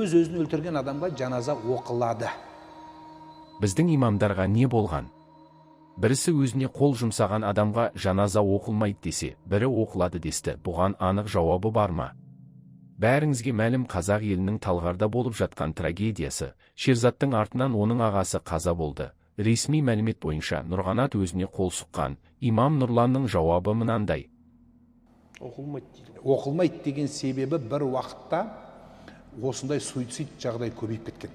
Өз өзін өлтірген адамға жаназа оқылады. Біздің имамдарға не болған? Бірісі өзіне қол жұмсаған адамға жаназа оқылмайды десе, бірі оқылады десті. Бұған анық жауабы бар ма? Бәріңізге мәлім қазақ елінің Талғарда болып жатқан трагедиясы. Шерзаттың артынан оның ағасы қаза болды. Ресми мәлімет бойынша Нұрғанат өзіне қол сұққан. Имам Нұрланның жауабы мынандай. Оқылмайды дейді. Оқылмайды деген себебі бір уақытта осындай суицид жағдай көбейіп кеткен.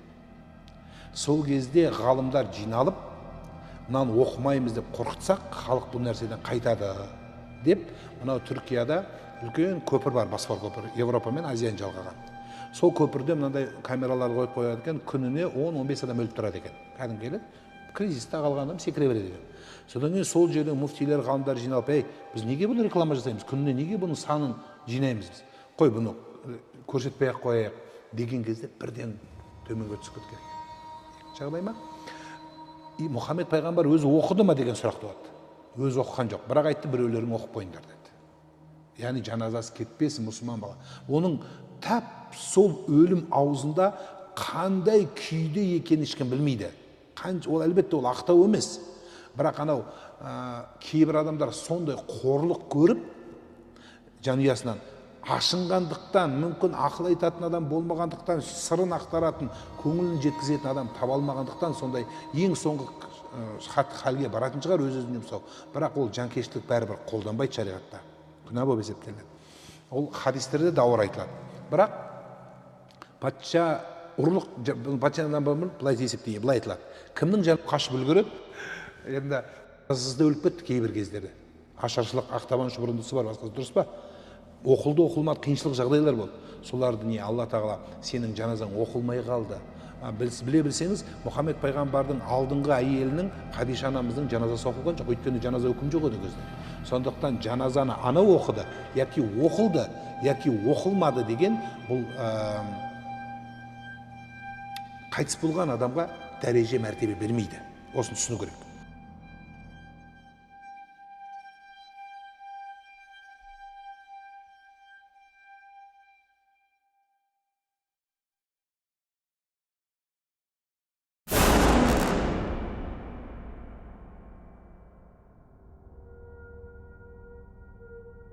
Сол кезде ғалымдар жиналып, мынаны оқымаймыз деп қорқытсақ, халық бұл нәрседен қайтады деп, мынау Түркияда үлкен көпір бар, Босфор көпірі, Европа мен Азияны жалғаған. Сол көпірде мынандай камералар қойып қояды екен, күніне 10-15 адам өліп тұрады екен. Кәдімгі келеді, кризисте қалған адам секіре береді екен. Содан кейін сол жердің муфтилер, ғалымдар жиналып, ей, біз неге бұны реклама жасаймыз, күніне неге бұның санын жинаймыз біз, қой бұны көрсетпей ақ қояйық деген кезде бірден төменге түсіп кеткен екен. Жағдай ма? И Мұхаммед пайғамбар өзі оқыды ма деген сұрақ туады. Өзі оқыған жоқ, бірақ айтты, біреулерің оқып қойыңдар деді. Яғни жаназасы кетпесін мұсылман бала. Оның тап сол өлім аузында қандай күйде екенін ешкім білмейді. Ол әлбетте ол ақтау емес. Бірақ анау кейбір адамдар сондай қорлық көріп, жанұясынан ашынғандықтан, мүмкін ақыл айтатын адам болмағандықтан, сырын ақтаратын, көңілін жеткізетін адам таба алмағандықтан сондай ең соңғы халге баратын шығар өз өзін жұмсау. Бірақ ол жанкештілік бәрібір қолданбайды шариғатта. Күнә болып есептелінеді. Ол хадистерде де ауыр айтылады. Бірақ патша ұрлық, патшадан былай есептейді, былай айтылады. Кімнің жаны қашып үлгереді? Енді сызды өліп кетті кейбір кездерде. Ашаршылық, ақтабан шұбырындысы бар, басқасы дұрыс па? Оқылды, оқылмады, қиыншылық жағдайлар болды. Соларды не Алла тағала сенің жаназаң оқылмай қалды. Біле білсеңіз, Мұхаммед пайғамбардың алдыңғы әйелінің Хадиша анамыздың жаназасы оқылған жоқ. Өйткені жаназа үкім жоқ еді кезде. Сондықтан жаназаны ана оқыды, яки оқылды, яки оқылмады деген бұл қайтыс болған адамға дәреже мәртебе бермейді. Осыны түсіну керек.